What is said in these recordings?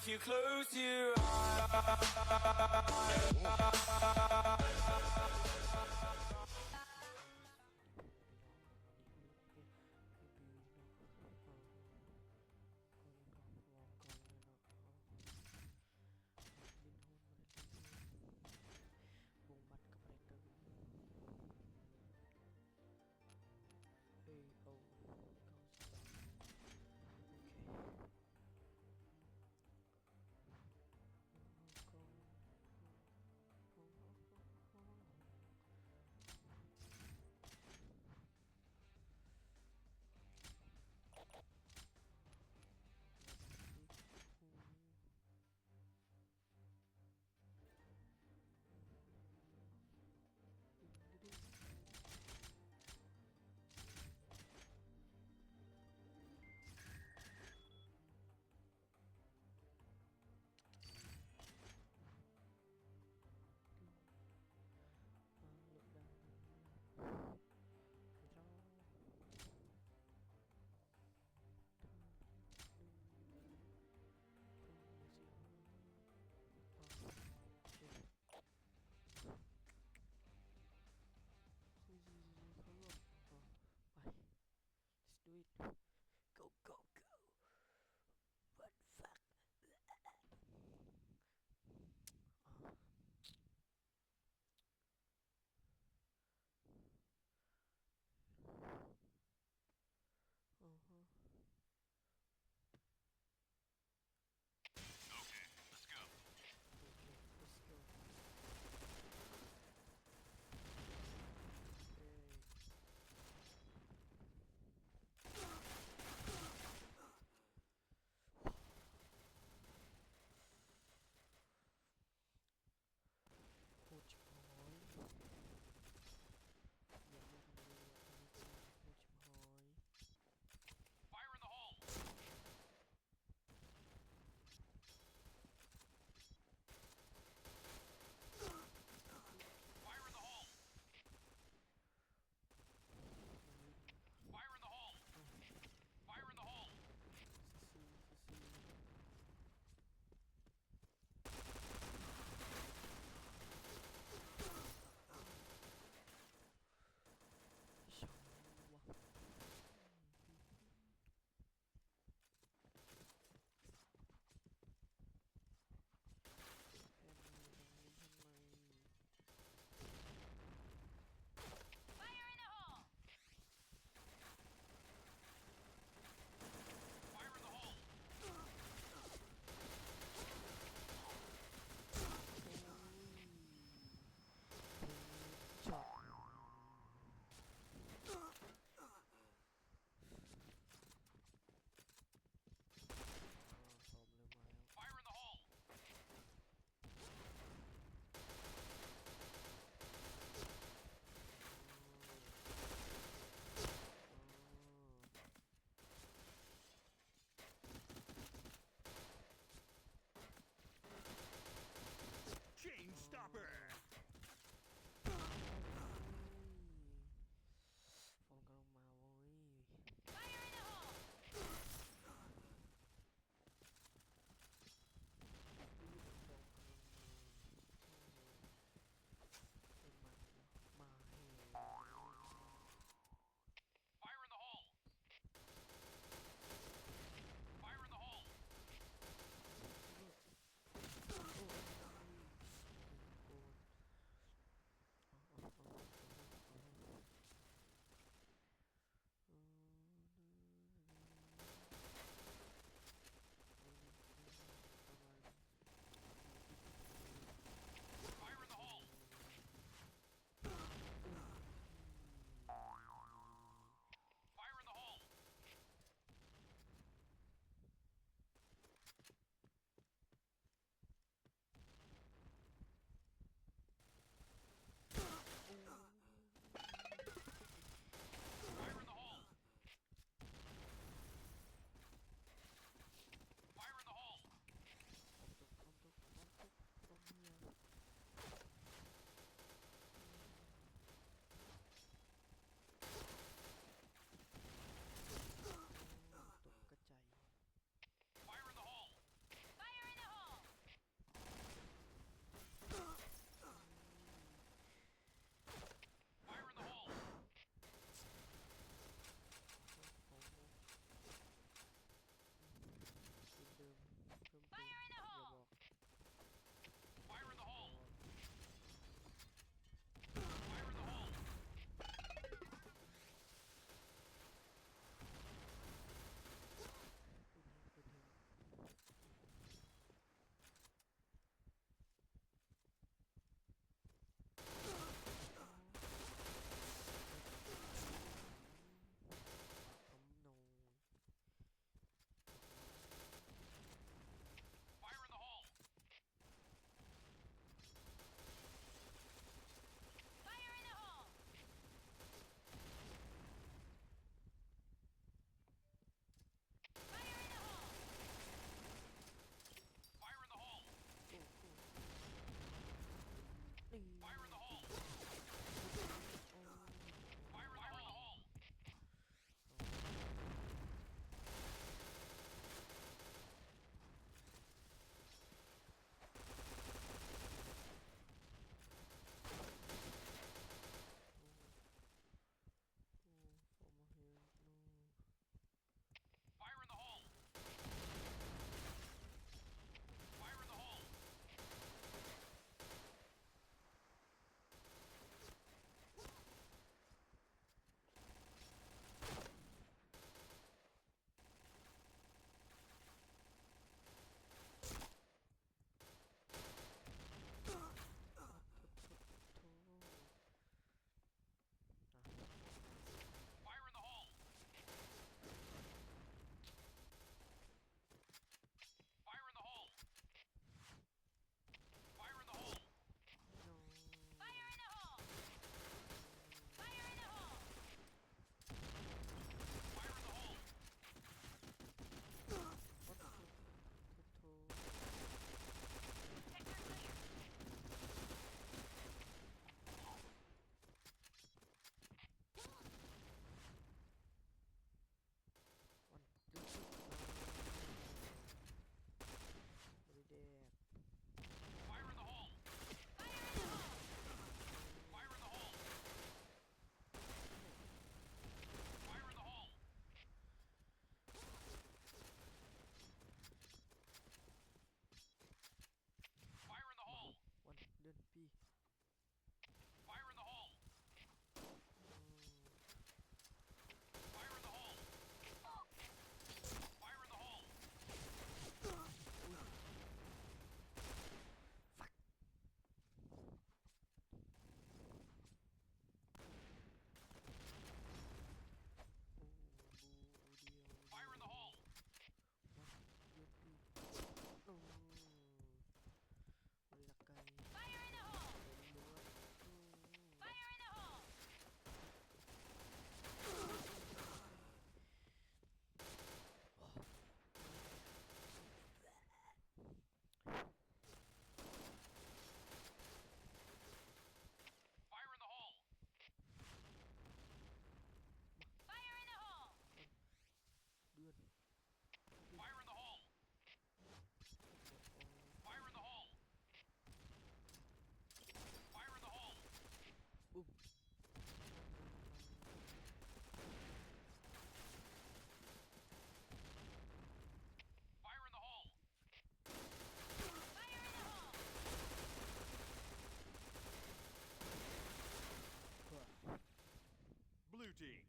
You close your eyes. ໂອເຄ ໂອເຄ ໂອເຄ ໂອເຄ.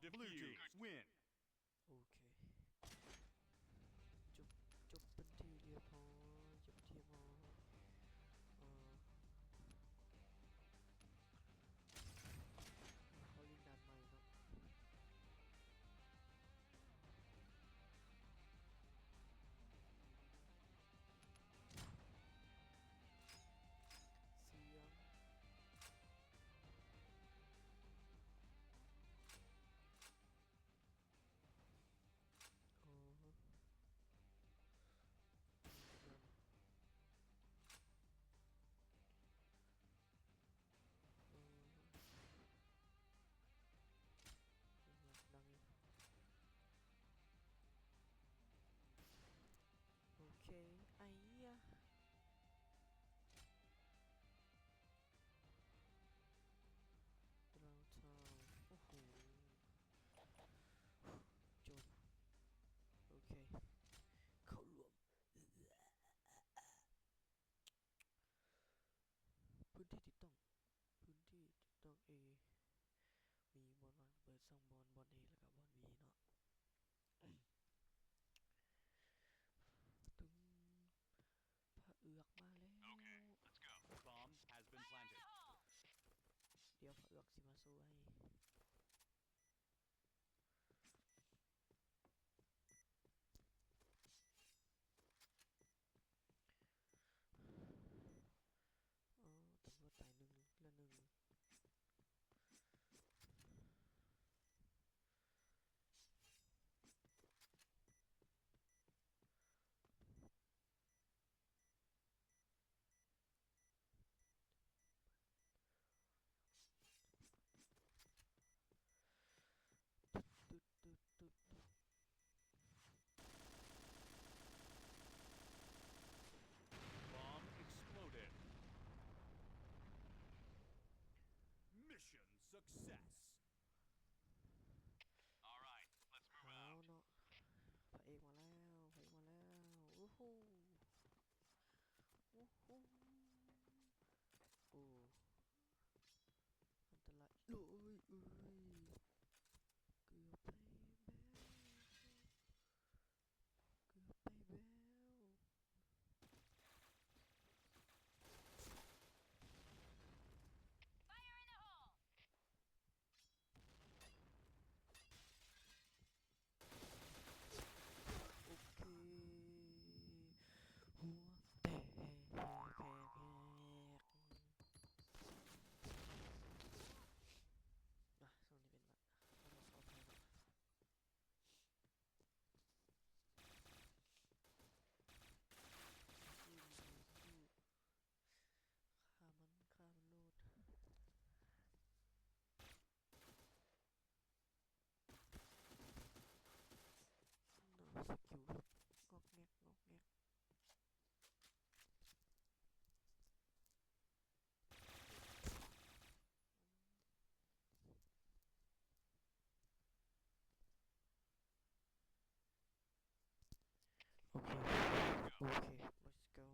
Defused. Blue team win. ໂອເຄ ຈົບ ຈົບເປັນທີ່ຮຽບຮ້ອຍ ຈົບທີ່ຮຽບຮ້ອຍ ເອີ ເຂົ້າຫຼິ້ນດ່ານໃໝ່ເນາະ ສຽງ. ໂອ້ ໂອ້ ດັງຢູ່ ໂອເຄ ໄອ້ຍະ ດາວທາວ ໂອ້ໂຫ ຈົບ ໂອເຄ ເຂົ້າຮ່ວມ ພື້ນທີ່ຕິດຕ້ອງ ພື້ນທີ່ຕິດຕ້ອງ A ມີບ່ອນວາງລະເບີດສອງບ່ອນ ບ່ອນ A ແລ້ວກໍບ່ອນ B ເນາະ ຕຶng ພະເອືອກມາແລ້ວ Okay, let's go. Bomb has been planted. ດຽວພະເອືອກຊິມາຊ່ວຍ ອໍ ຕຳຫຼວດຕາຍໜຶ່ງ ເຫຼືອໜຶ່ງ. Bomb exploded. Mission success. All right, let's move out. ເອົາເນາະ ພະເອກມາແລ້ວ ພະເອກມາແລ້ວ ໂອ້ໂຫ ໂອ້ໂຫ ໂອ້ ອັນຕະລາຍ ໂອ້ຍ ເອີຍ ເກືອບໄປແລ້ວ ເກືອບໄປແລ້ວ. Fire in the hole! ໂອເຄ ຫົວແຕກ ແຕກ ແຕກ ແຕກ ອ່ະ ຊ່ວງນີ້ເປັນຫວັດ ຂໍໂທດຂໍອະໄພເນາະ ສູ້ ສູ້ ຂ້າມັນ ຂ້າມັນໂລດ. ສະກິວແບບງອກແງກ ງອກແງກ. ໂອເຄ ໂອເຄ let's go.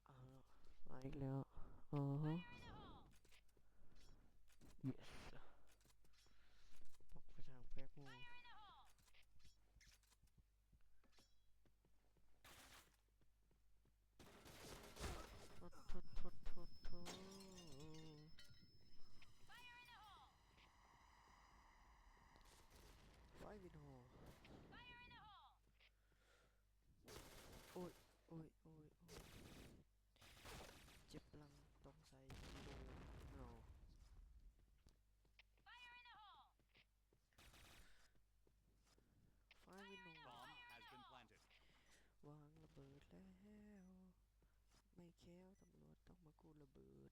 ເອົາລະ ມາອີກແລ້ວ ອໍ yes ອອກໄປທາງແປກໝູ່. ໂທດ ໂທດ ໂທດ ໂທດ ໂທດ ໄວ້ວິນໂຮ ໂອ້ຍ ໂອ້ຍ ໂອ້ຍ ໂອ້ຍ ເຈັບຫຼັງ ຕ້ອງໃຊ້ Fire in the hole! Fire in the hole! Bomb has been planted. ວາງລະເບີດແລ້ວ ໄມ້ແຂ້ວ ຕຳຫຼວດຕ້ອງມາກູ້ລະເບີດ.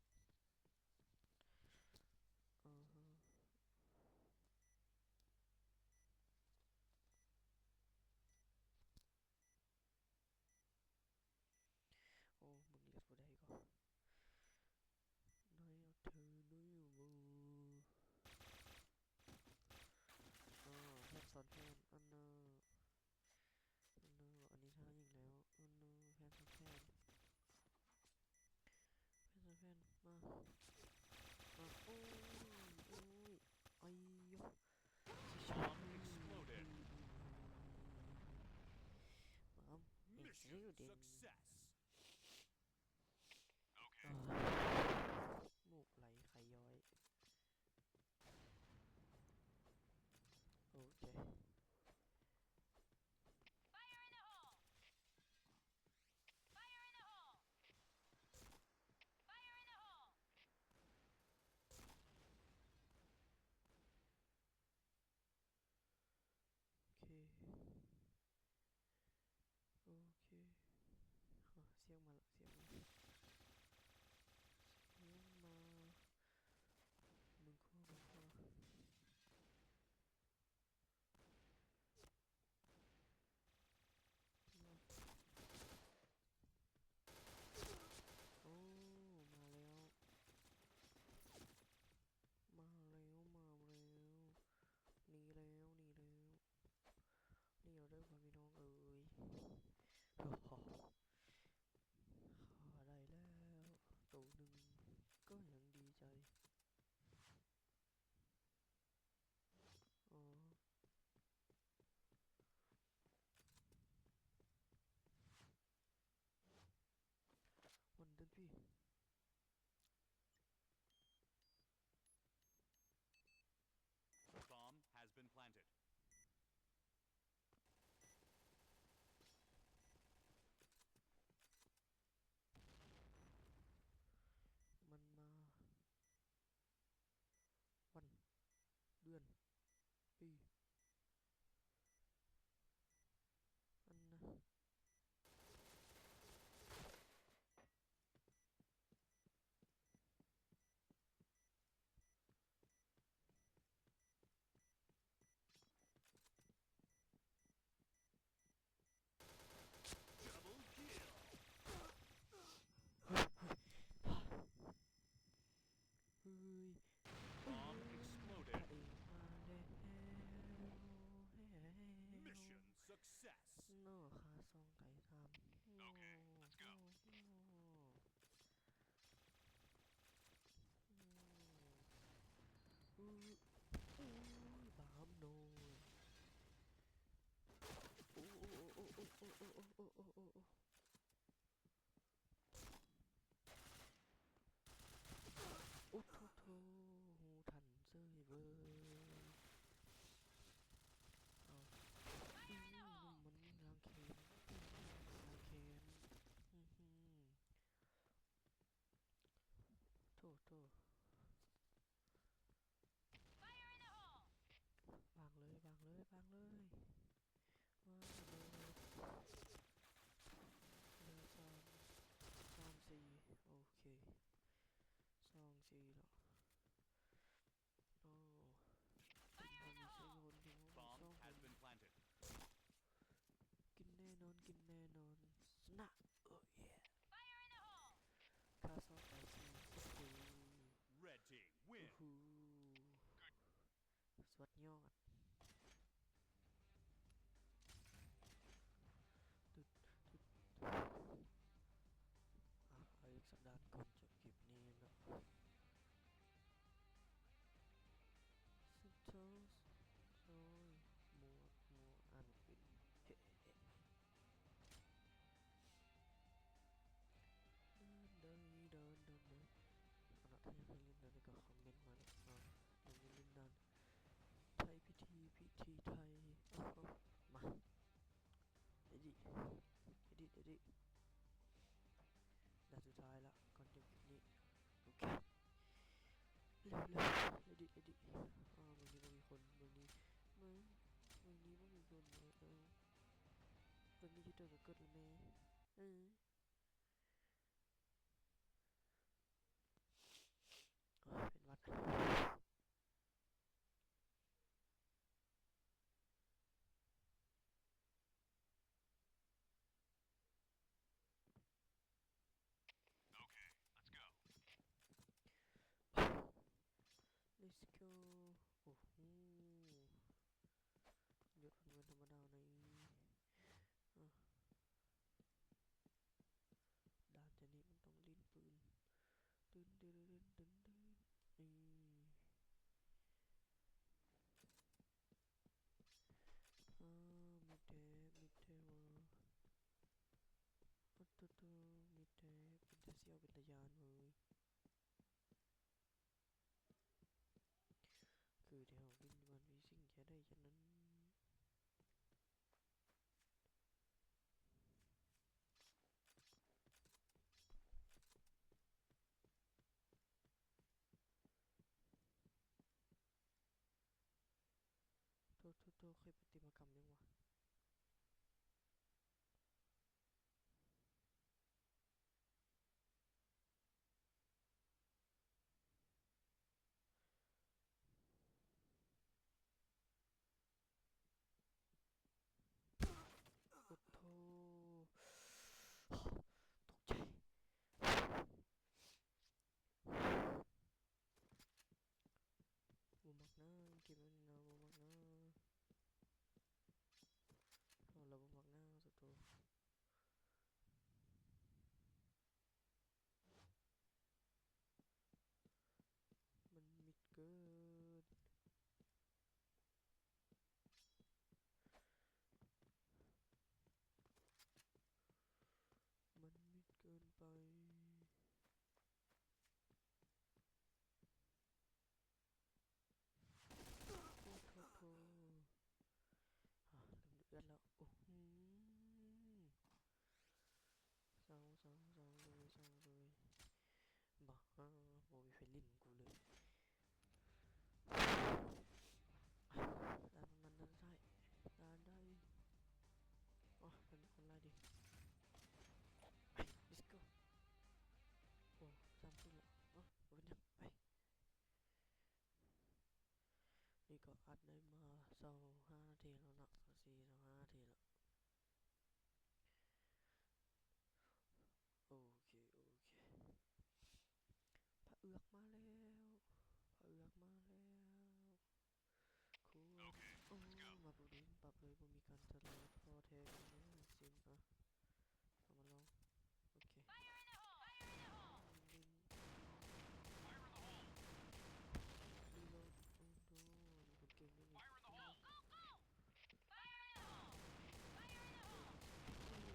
ເອີ ໂອ້ ເບິ່ງເລືອດຜູ້ໃດກໍ ນາຍເອົາເທີ ນາຍຢູ່ບໍ່? ອໍ ແພດຊ້ອນແພດ ອັນນາ ອັນນາ ອັນນີ້ທ່າຍິງແລ້ວ ອັນນາ ແພ ມາ ໂອ້ຍ ໂອ້ຍ ໄອ້ໂຍ Bomb exploded. Bomb Mission exploded. Success. ອາ ມູກໄຫຼໄຂ້ຍ້ອຍ. ໂອເຄ Fire in the hole! Fire in the hole! Fire in the hole! ໂອເຄ ໂອເຄ ຮະ ສຽງມາລະ ສຽງມາ ສຽງມາ ເບິ່ງຂວາ ເບິ່ງຂວາ ໂອ້ ມາແລ້ວ ມາແລ້ວ ມາແລ້ວ ໜີແລ້ວ ໜີແລ້ວ ໜີແລ້ວເດີພໍ່ແມ່ພີ່ນ້ອງເອີຍ ຂ້າໄດ້ແລ້ວໂຕໜຶ່ງ ກໍຍັງດີໃຈ ອໍ ມັນເດີພີ Bomb has been planted. ມັນມາ ວັນ ເດືອນ ປີ ອັນນະ. Double kill. ເຮີ້ຍ Bomb exploded. ພະເອກມາແລ້ວ Mission success. ເນາະ ຂ້າສອງໄກ່ສາມ Okay, let's go. ອື ໂອ້ຍ ບາມໂນຍ ໂອ້ ໂອ້ໂທໂທ ຮູ້ທັນເສີຍເວີຍ ເອົາ ອື ມັນລ້າງແຄ້ນ ລ້າງແຄ້ນ ອື ໂທ ໂທ Fire in the hole! ວາງເລີຍ ວາງເລີຍ ວາງເລີຍ ວາງເລີຍ ເຫຼືອສາມ ສາມ ສີ່ ໂອເຄ ສອງ ສີ່ ເນາະ. ໂອ້ ກິນເຂົ້າມີສອງຄົນ ກິນເຂົ້າມີສອງຄົນ Bomb has been planted. ກິນແນ່ນອນ ກິນແນ່ນອນ ຊະນະ ໂອ້ເຢ Fire in the hole! ຂ້າຊອບໄປຊິ ໂອ້ໂຫ Red team win. ໂອ້ໂຫ Good. ສຸດຍອດ ຕຶດ ຕຶດ ອ່ະ ເອົາອີກສັກດ່ານກ່ອນຈະເກັບນີ້ເນາະ ສຸດໂທ ໂອ້ຍ ໝວກ ໝວກ ອ່ານບໍ່ເປັນ ເອີ ເດີນ ເດີນ ເດີນ ເດີນ ເອົາລະ ຖ້າຢາກໃຫ້ຫຼິ້ນດ່ານໃດກໍຄອມເມັນມາເນາະ ເນາະ ເຮົາຈະຫຼິ້ນດ່ານ ໄທພິທີ ພິທີໄທ ເອົາ ເອົາ ມາ ເດດດີ້ ເດດດີ້ ເດດດີ້ ດ່ານສຸດທ້າຍລະ ກ່ອນຈະປິດນີ້ ໂອເຄ ເລັວໆ ເດດດີ້ ເດດດີ້ ອ້າວ ມື້ນີ້ບໍ່ມີຄົນ ມື້ນີ້ ມື້ ມື້ນີ້ບໍ່ມີຄົນ ເອີ ເອີ ມື້ນີ້ຢູ່ໃດກໍເກີດລະແມ່ ເອີ ໂອ້ຍ ເປັນຫວັດ. Okay, let's go. Let's go. ໂອ້ໂຫ ຍົດເພິ່ນບໍ່ທຳມະດາໃນ ອາ. ຕາສ່ຽວ ເປັນຕາຢ້ານເວີຍ. ຄືທີ່ເຮົາວິນວັນວິຊິງຈະໄດ້ຈັ່ງນັ້ນ. ໂທ້ໆໆ ຂ້ອຍປະຕິມາກຳຫຍັງວະ? ໂອ້ໂທ້ ຕົກໃຈ. ບໍ່ມັກນະ ເກມນີ້ນະ ບໍ່ມັກນະ ເວົ້າແລ້ວບໍ່ມັກນະ ໂທ້ໆ. ມັນມິດເກີນ ມັນມິດເກີນໄປ. ໂອ້ໂທ້ໂທ້ ອ່າ ເລີ່ມເດືອດແລ້ວ. ໂອ້ ເຊົາ ເຊົາ ເຊົາເລີຍ ເຊົາເລີຍ. ບໍ່ ບໍ່ມີໃຜຫຼິ້ນນຳກູເລີຍ. ດ່ານມັນ ດ່ານໄດ້ ດ່ານໄດ້. ອໍ ມັນມີຄົນຫຼາຍດີ. ໄປ let's go. ໂອ້ ສາມຄົນລະ. ອໍ ບໍ່ເປັນຫຍັງ ໄປ. ນີ້ກໍອັດໄດ້ມາຊາວຫ້ານາທີແລ້ວເນາະ ຊາວສີ່ ຊາວຫ້ານາທີແລ້ວ. ໂອເຄ ໂອເຄ ພະເອືອກມາແລ້ວ ພະເອືອກມາແລ້ວ. ຄູ ໂອເຄ ໂອ້ let's go. ມາປຸບນີ້ປັບເລີຍ ບໍ່ມີການສະໄລ ພໍແທ້ ເປັນແນວສິ້ນ. ອ່ະ ເອົາມາລອງ. ໂອເຄ Fire in the hole! Fire in the hole! Fire in the hole! Reload. ໂອ້ໂຫ ຄົນເກັ່ງເດ້ນີ້. Fire in the hole! Go, go, go! Fire in the hole! Fire in the hole! ໂອ້ ບໍ່ໄດ້ແດ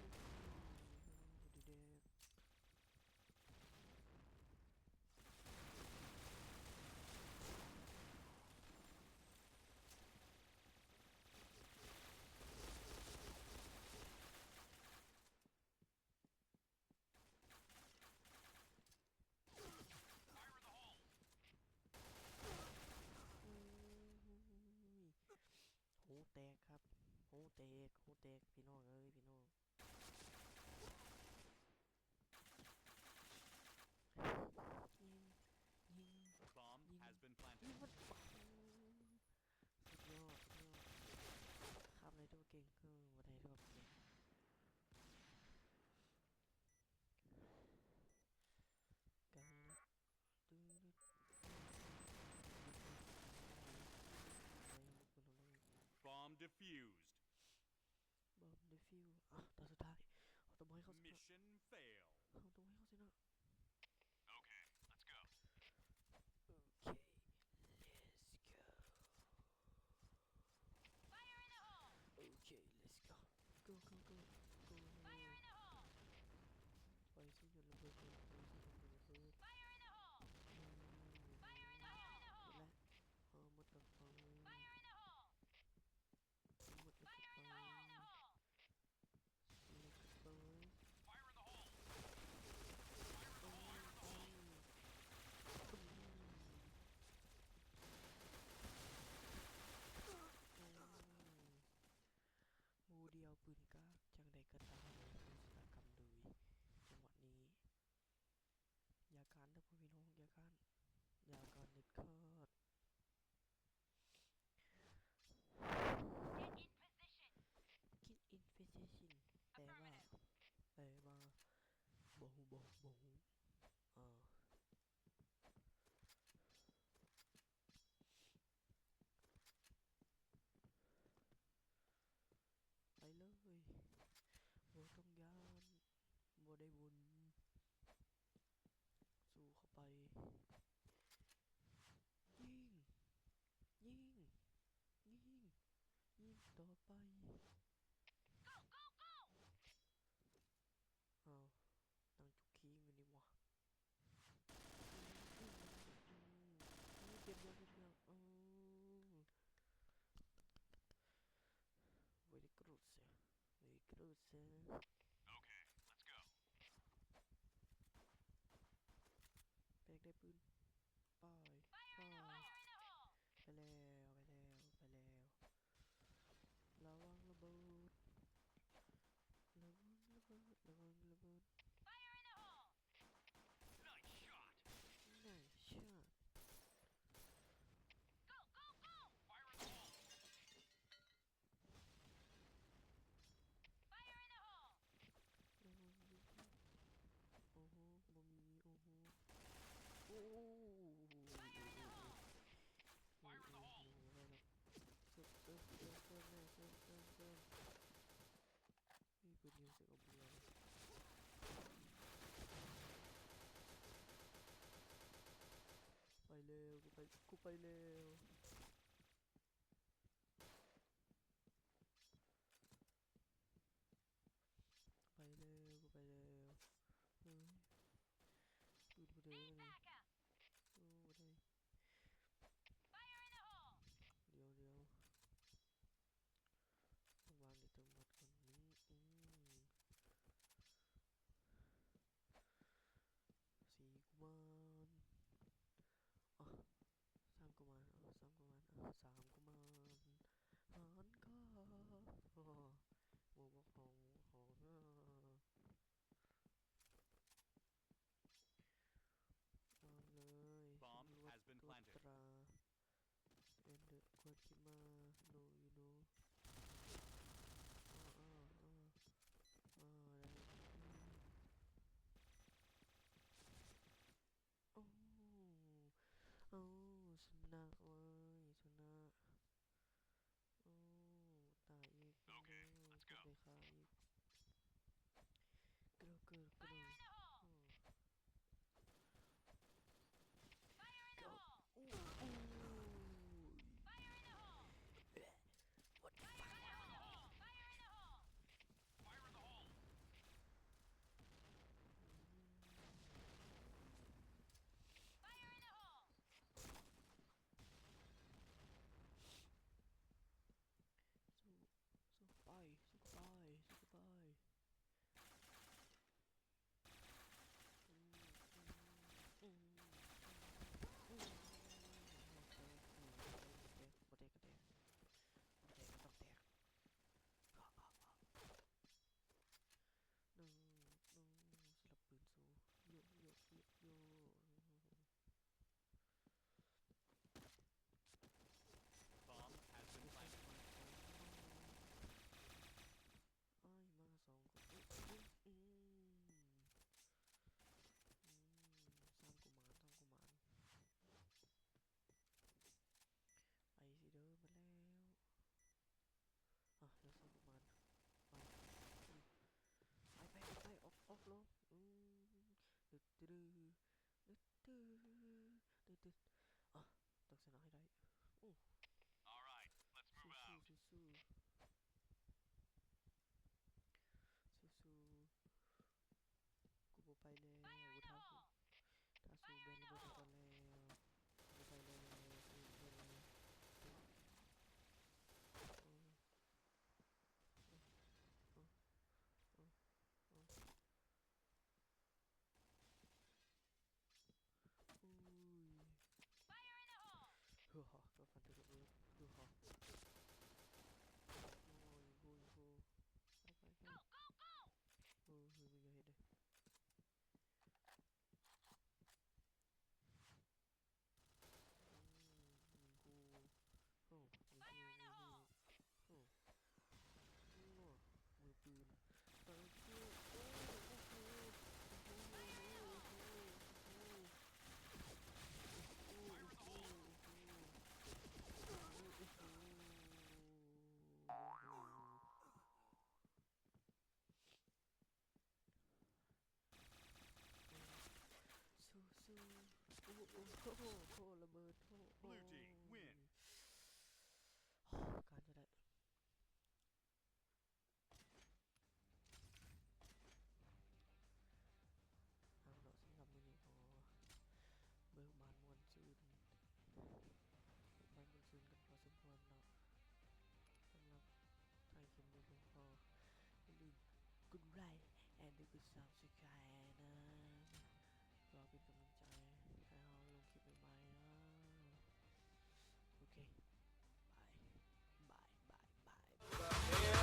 ກ. ໂອ້ຍ ໂຫແຕກຄັບ ໂຫແຕກ ໂຫແຕກ ພີ່ນ້ອງເອີຍ ພີ່ນ້ອງ. ຍິງ ຍິງ Bomb ຍິງ has been planted. ຍິງມັນ ໂອ້ ສຸດຍອດ ສຸດຍອດ. ຂ້າມໄດ້ຕົວເກັ່ງ ເອີ ບໍ່ໄດ້ຕົວເກັ່ງ. ໄກລະ ຕຶດ Bomb defused. Bomb defuse. ອ່ະ ຕາສຸດທ້າຍ ເຮົາຕ້ອງບໍ່ໃຫ້ເຂົາຊະນະ. Mission fail. ເຮົາຕ້ອງບໍ່ໃຫ້ເຂົາຊະນະ. Okay, let's go. Okay, let's go. Fire in the hole! Okay, let's go. Go, go, go, go. Fire in the hole! ໄປຊິໂຍນລະເບີດກ່ອນ ໄປຊິໂຍນລະເບີດ. Fire in the hole! ອືມ Fire in the hole! ເຮັດແລ້ວ ເອີ ໝົດກັບເຂົາເລີຍ. Fire in the hole! ໝົດກັບເຂົາເລີຍ. Fire in the hole! Fire in the hole! Fire in the hole! ໝູ່ດຽວປືນກາກ ຈັ່ງໃດກໍຕາມ ໂດຍທີ່ຊະຕາກຳໂດຍ ຈັງຫວະນີ້ ຢ່າຄ້ານເດີ້ພໍ່ພີ່ນ້ອງ ຢ່າຄ້ານ ຢ່າຄ້ານເດັດຂາດ. Get in position. Get in position ແປວ່າ Affirmative. ແປວ່າ ບໍ່ຮູ້ ບໍ່ ບໍ່ຮູ້ ເອີ ໄປເລີຍ ບໍ່ຕ້ອງຢ້ານ ບໍ່ໄດ້ວົນ ສູ້ເຂົ້າໄປ ຍິງ ຍິງ ຍິງ ຍິງຕໍ່ໄປ. Go, go, go! ອ້າວ ນັ່ງຈຸກຄີງຢູ່ນີ້ຫວາ. ໂຕຊະ. Okay, let's go. ແປກໄດ້ປືນ. ໄປ ໄປ ໄປແລ້ວ ໄປແລ້ວ ໄປແລ້ວ. ລະວັງລະເບີດ ລະວັງລະເບີດ ລະວັງລະເບີດ. Fire in the hole! Nice shot! Nice shot! Go, go, go! Fire in the hole! Fire in the hole! ໂອ້ໂຫ ບໍ່ມີ ໂອ້ໂຫ ໂອ້ໂຫ Fire in the hole! Fire in the hole! ເຊີບ ເຊີບ ເຊີບ ເຊີບ ເຊີບ ເຊີບ. ມີປືນຍິງໃສ່ກັບເຮືອນ. ໄປແລ້ວ ກູໄປ ກູໄປແລ້ວ. ໄປແລ້ວ ກູໄປແລ້ວ. ເອີຍ ປືນຜູ້ໃດວະນີ້? ໂອ້ ບໍ່ໄດ້. Fire in the hole! ດຽວ ດຽວ ຕ້ອງວາງເດໂຕນາຕກ່ອນນີ້. ອືມ ສີ່ກຸມານ ອໍ ສາມກຸມານ ອໍ ສາມກຸມານ ອໍ ສາມກຸມານ ຫານກາ ໂອ້ ໝູ່ບັກຫອງ ໝູ່ບັກຫອງ ເອີ ວາງເລີຍ. Bomb has been planted. ຕຳຫຼວດກວດຕາ and ກວດຂີ້ໝ້າ no you know. ເອີ ເອີ ເອີ ເອີ ໄດ້ ໂອ້ ເອົາ ຊະນະເວີຍ ຊະນະ. ໂອ້ ຕາຍອີກ. Okay, let's go. ໄດ້ຂ້າອີກ. ກະໂດດ ກະໂດດ ກະໂດດ. Fire in the hole! Fire in the hole! ໂອ້ ໂອ້ຍ Fire in the hole! What the fuck? Fire in the hole! Fire in the hole! Fire in the hole! ສູ້ ສູ້ໄປ ສູ້ໄປ ສູ້ໄປ. ອືມ ອືມ ອືມ ອືມ ອືມ ບໍ່ແຕກ ບໍ່ແຕກກະແຕກ ບໍ່ແຕກກະຕ້ອງແຕກ. ໜຶ່ງ ໜຶ່ງ ສຳລັບປືນສູ້ ໂຍ ໂຍ ໂຍ ໂຍ. Bomb has been planted. ອ້າຍ ມາສອງຄົນ ອືມ ອືມ ອືມ ສາມກຸມານ ສາມກຸມານ ໄປຊິເດີ ມາແລ້ວ. ອ່ະ ເຫຼືອສອງປະມານ ໄປ ໄປ ໄປ ອອກ ອອກລົງ ອືມ ດຶດ ດຶດ ດຶດ ດຶດ ດຶດ ອ່ະ ຕ້ອງຊະນະໃຫ້ໄດ້ ໂອ້ All right, let's move out. ສູ້ ສູ້ ສູ້ ສູ້ ກູບໍ່ໄປແລ້ວ ຖ້າ ຖ້າສູ້ແບນລະເບີດກ່ອນແລ້ວ ກູບໍ່ໄປແລ້ວ ກູບໍ່ໄປແລ້ວ ໂອ້ ໂອ້ ໂອ້ ໂອ້ ໂອ້ ໂອ້ຍ Fire in the hole! ເຮີຫາ ກໍຟັນຖືກລະເບີດ ເຮີຫາ ໂອ້ຍ ໂອ້ຍ ໂອ້ຍ ໄປ ໄປ ໄປ Go, go, go! ໂອ້ຍ ເຮີຍ ມຶງຢ່າເຮັດເດ້ ອືມ ຍິງກູ ໂອ້ ຍິງກູ ຍິງກູ ໂອ້ ໂອ້ ມືປືນ ເອີ ໂອ້ ໂອ້ໂຫ ໂອ້ໂຫ ໂອ້ໂຫ ໂອ້ໂຫ ໂອ້ໂຫ. ສູ້ໆ ໂອ້ ໂອ້ ໂອ້ ລະເບີດ ໂອ້ ໂອ້ Blue team win. ການຈະໄດ້ ເອົາເນາະ ສຳລັບມື້ນີ້ກໍເບີກບານມ່ວນຊື່ນ ເບີກບານມ່ວນຊື່ນກັນພໍສົມຄວນເນາະ ສຳລັບທ້າຍຄລິບນີ້ກໍຂໍ ຢ່າລືມ Subscribe ເດີ ເພື່ອເປັນກຳລັງໃຈໃຫ້ເຮົາລົງຄລິບໃໝ່ໆເດີ. ໂອເຄ ບາຍ ບາຍ ບາຍ ບາຍ.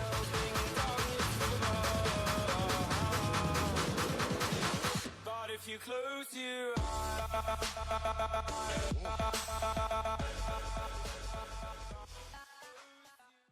But if you close your eyes